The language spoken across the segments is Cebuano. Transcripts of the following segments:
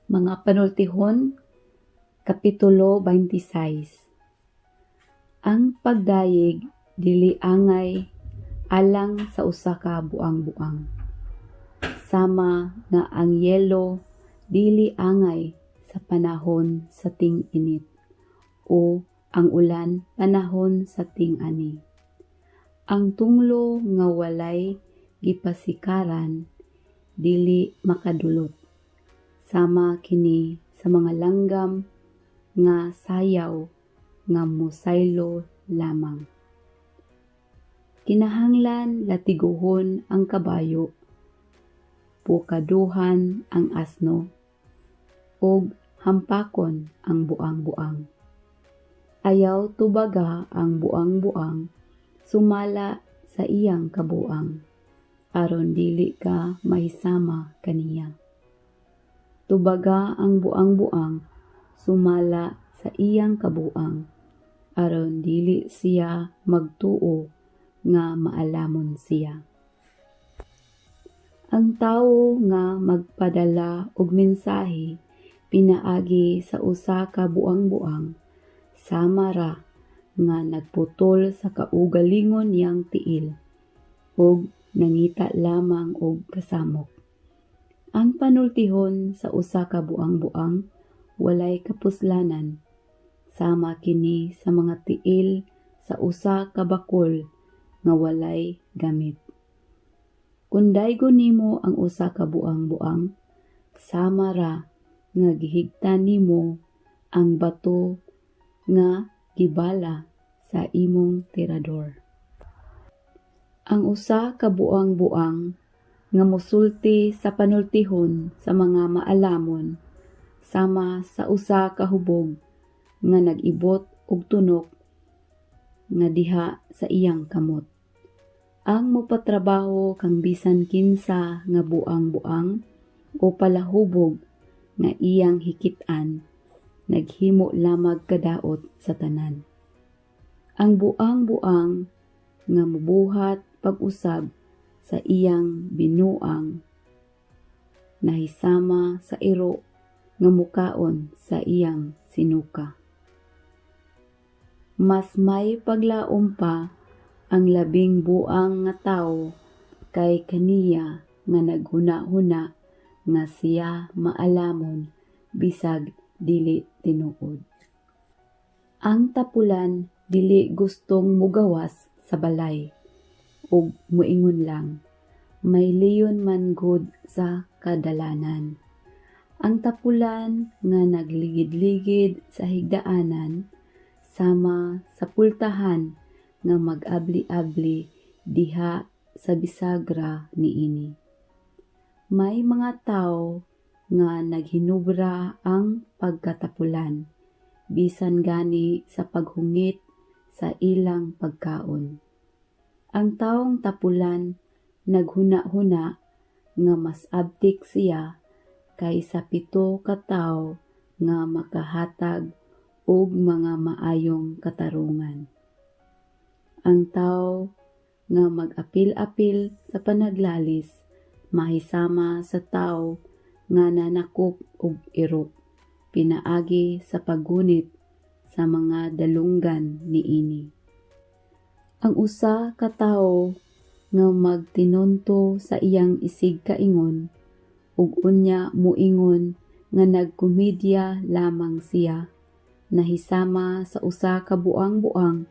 Mga Panultihon, Kapitulo 26. Ang pagdayeg dili angay alang sa usa ka buang-buang, sama nga ang yelo dili angay sa panahon sa ting-init o ang ulan panahon sa ting-ani. Ang tunglo nga walay gipasikaran dili makadulot, sama kini sa mga langgam nga sayaw nga mosaylo lamang. Kinahanglan latiguhon ang kabayo, pukaduhan ang asno, ug hampakon ang buang-buang. Ayaw tubaga ang buang-buang sumala sa iyang kabuang, aron dili ka mahisama kaniya. Tubaga ang buang-buang sumala sa iyang kabuang, aron dili siya magtuo nga maalamon siya. Ang tawo nga magpadala og mensahe pinaagi sa usa ka buang-buang sama ra nga nagputol sa kaugalingon niyang tiil ug nangita lamang og kasamok. Ang panultihon sa usa ka buang-buang walay kapuslanan, sama kini sa mga tiil sa usa ka bakol nga walay gamit. Kun daygon nimo ang usa ka buang-buang, sama ra nga gihigtan nimo ang bato nga gibala sa imong tirador. Ang usa ka buang-buang nga mosulti sa panultihon sa mga maalamon sama sa usa ka hubog nga nag-ibot og tunok nga diha sa iyang kamot. Ang mopatrabaho kang bisan kinsa nga buang-buang o palahubog nga iyang hikit-an naghimo lamag kadaot sa tanan. Ang buang-buang nga mobuhat pag-usab sa iyang binuang nahisama sa iro nga mukaon sa iyang sinuka. Mas may paglaom pa ang labing buang nga tawo kay kaniya nga naghuna-huna nga siya maalamon bisag dili tinuod. Ang tapulan dili gustong mugawas sa balay ug moingon lang, "May leon man gud sa kadalanan." Ang tapulan nga nagligid-ligid sa higdaanan sama sa pultahan nga mag-abli-abli diha sa bisagra niini. May mga tawo nga naghinubra ang pagkatapulan bisan gani sa paghungit sa ilang pagkaon. Ang tawong tapulan naghuna-huna nga mas abtik siya kaysa 7 ka tawo nga makahatag og mga maayong katarungan. Ang tawo nga mag-apil-apil sa panaglalis mahisama sa tawo nga nanakop og iro pinaagi sa paggunit sa mga dalunggan niini. Ang usa ka tawo nga magtinunto sa iyang isigkaingon ug unya moingon nga nagkomedya lamang siya nahisama sa usa ka buang-buang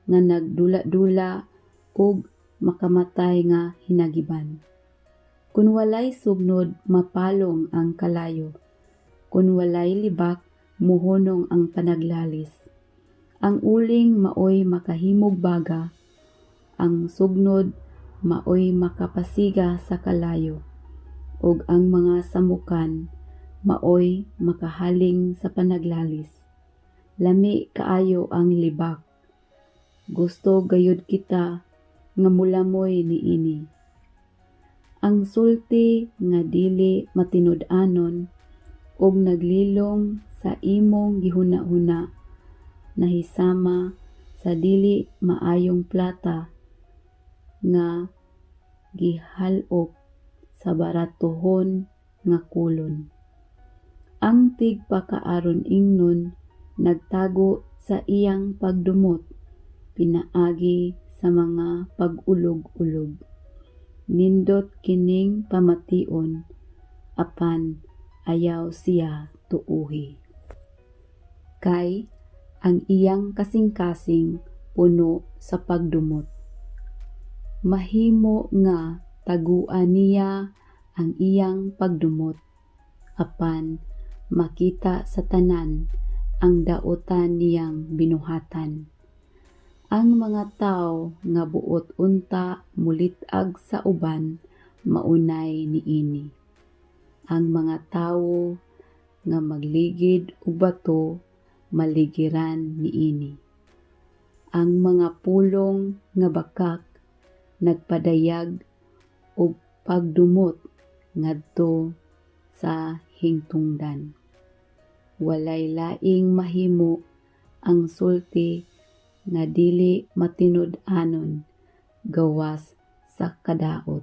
nga nagdula-dula og makamatay nga hinagiban. Kun walay sugnod, mapalong ang kalayo. Kun walay libak, mohunong ang panaglalis. Ang uling maoy makahimog baga, ang sugnod maoy makapasiga sa kalayo, ug ang mga samukan maoy makahaling sa panaglalis. Lami kaayo ang libak. Gusto gayud kita nga mulamoy niini. Ang sulti nga dili matinud-anon ug naglilong sa imong gihuna-huna nahisama sa dili maayong plata nga gihal-ok sa baratohon nga kolon. Ang tigpakaaron ingnon nagtago sa iyang pagdumot pinaagi sa mga pag-ulog-ulog. Nindot kining pamation apan ayaw siya tuohi. Kay ang iyang kasingkasing puno sa pagdumot. Mahimo nga taguan niya ang iyang pagdumot apan makita sa tanan ang dautan niyang binuhatan. Ang mga tawo nga buot unta mulit-ag sa uban maunay niini. Ang mga tawo nga magligid og bato maligiran niini. Ang mga pulong nga bakak nagpadayag og pagdumot ngadto sa hingtungdan. Walay laing mahimo ang sulti nga dili matinud-anon gawas sa kadaot.